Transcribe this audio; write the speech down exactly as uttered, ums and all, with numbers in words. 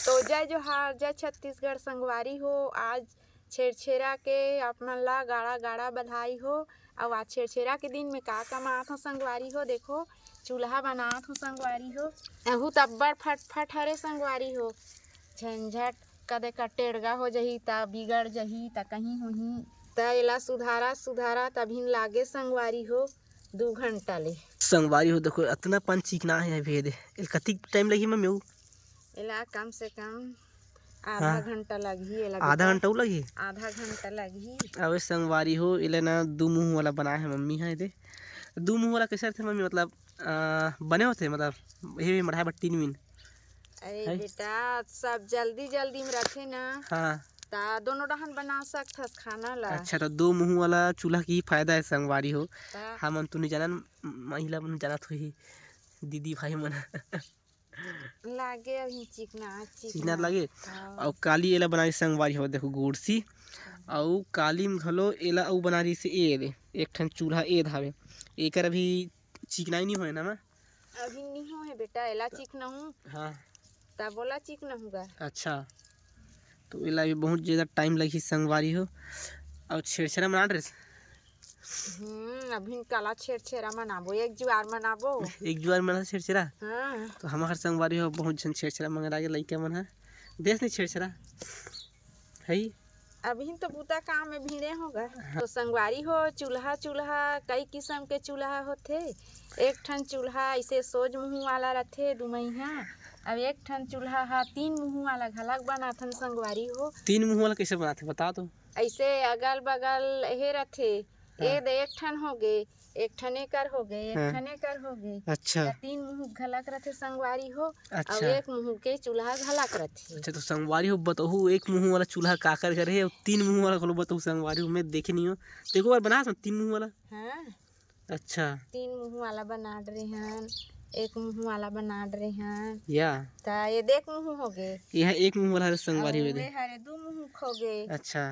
तो जय जोहार, जय छत्तीसगढ़ संगवारी हो। आज छेरछेरा के आप मन ला गाड़ा गाड़ा बधाई हो। अउ आज छेरछेरा के दिन में का कमात हो संगवारी हो, देखो चूल्हा बनात हो संगवारी हो। अहू त अब्बड़ फटफट हरे संगवारी हो, झंझट कदे का टेड़गा हो जही त बिगड़ जही त कहीं होही, त एला सुधारा सुधारा तभिन लागे संगवारी हो दू घंटा ले। संगवारी हो देखो अतना पन चिकना हे अभी, एदे एल कतिक टाइम लगही मम्मी? एला कम से कम आधा हाँ। घंटा लगही एला आधा बेटा। घंटा उ लगही? आधा घंटा लगही। अबे संगवारी हो, एला ना दू मुंह वाला बनाए हे मम्मी ह। एदे दू मुंह वाला कैसे रथे मम्मी? मतलब आ, बने होथे, मतलब ये भी मढ़ाए बर टीन मीन। अरे है? बेटा, सब जल्दी जल्दी में रथे ना, हाँ। ता दोनों डहन बना सकथस खाना ला। अच्छा, तो दो मुंह वाला चूल्हा के ही फायदा हे संगवारी हो। ता हमन तो नहीं जानन, महिला मन जानत होही, दीदी भाई मन। लागे अभी चिकना, चिकना चिकना। लागे। हाँ। अउ काली एला बनाए संगवारी हो, देखो गोड़सी। अउ काली में घलो एला अउ बना रही से ए दे, एक ठन चूल्हा ए धावे। एकर अभी चिकनाई नहीं होए ना मा? अभी नहीं हो है बेटा, एला चिकना हूँ। हाँ। तब बोला चिकना हूँ गा। अच्छा। तो एला भी बहुत ज्यादा टाइम लगही संगवारी हो। अउ छेरछेरा मना रहे? हम्म, अभी काला छेरछेरा मनाबो, एक जुआर मनाबो। एक जुआर मना छेरछेरा? हाँ। तो हमार संगवारी हो बहुत झन छेरछेरा मंगरा के लइका मन ह। देस नहीं छेरछेरा? है? अभी तो बूता काम में भिड़े होगा। हाँ। तो संगवारी हो, चूल्हा, चूल्हा कई किस्म के चूल्हा होथे। एक ठन चूल्हा ऐसे सोज मुंह वाला रथे, दुमैहा। अब एक ठन चूल्हा हा तीन मुंह वाला घलक बनाथन संगवारी हो। तीन मुंह वाला कैसे बनाथे, बता तो। ऐसे अगल बगल हे रथे, हाँ। ए दे एक ठन हो गे, एक ठन एकर हो गे, एक हाँ। ठन एकर हो गे। अच्छा। त तीन मुंह घलक रथे संगवारी हो, अच्छा। अउ एक मुंह के चूल्हा घलक रथे। अच्छा, तो संगवारी हो, बतहू एक मुंह वाला चूल्हा काकर घर हे, अउ तीन मुंह वाला घलो बतहू संगवारी हो, मैं देखे नहीं हो। तो एक बार बना सक तीन मुंह वाला? हाँ। अच्छा। तीन मुंह वाला बना डरे हन, एक मुंह वाला बना डरे हन। या। त ये देख मुंह हो गे। यह एक मुंह वाला हरे संगवारी हो अउ दे। ये हरे दू मुंह हो गे। अच्छा।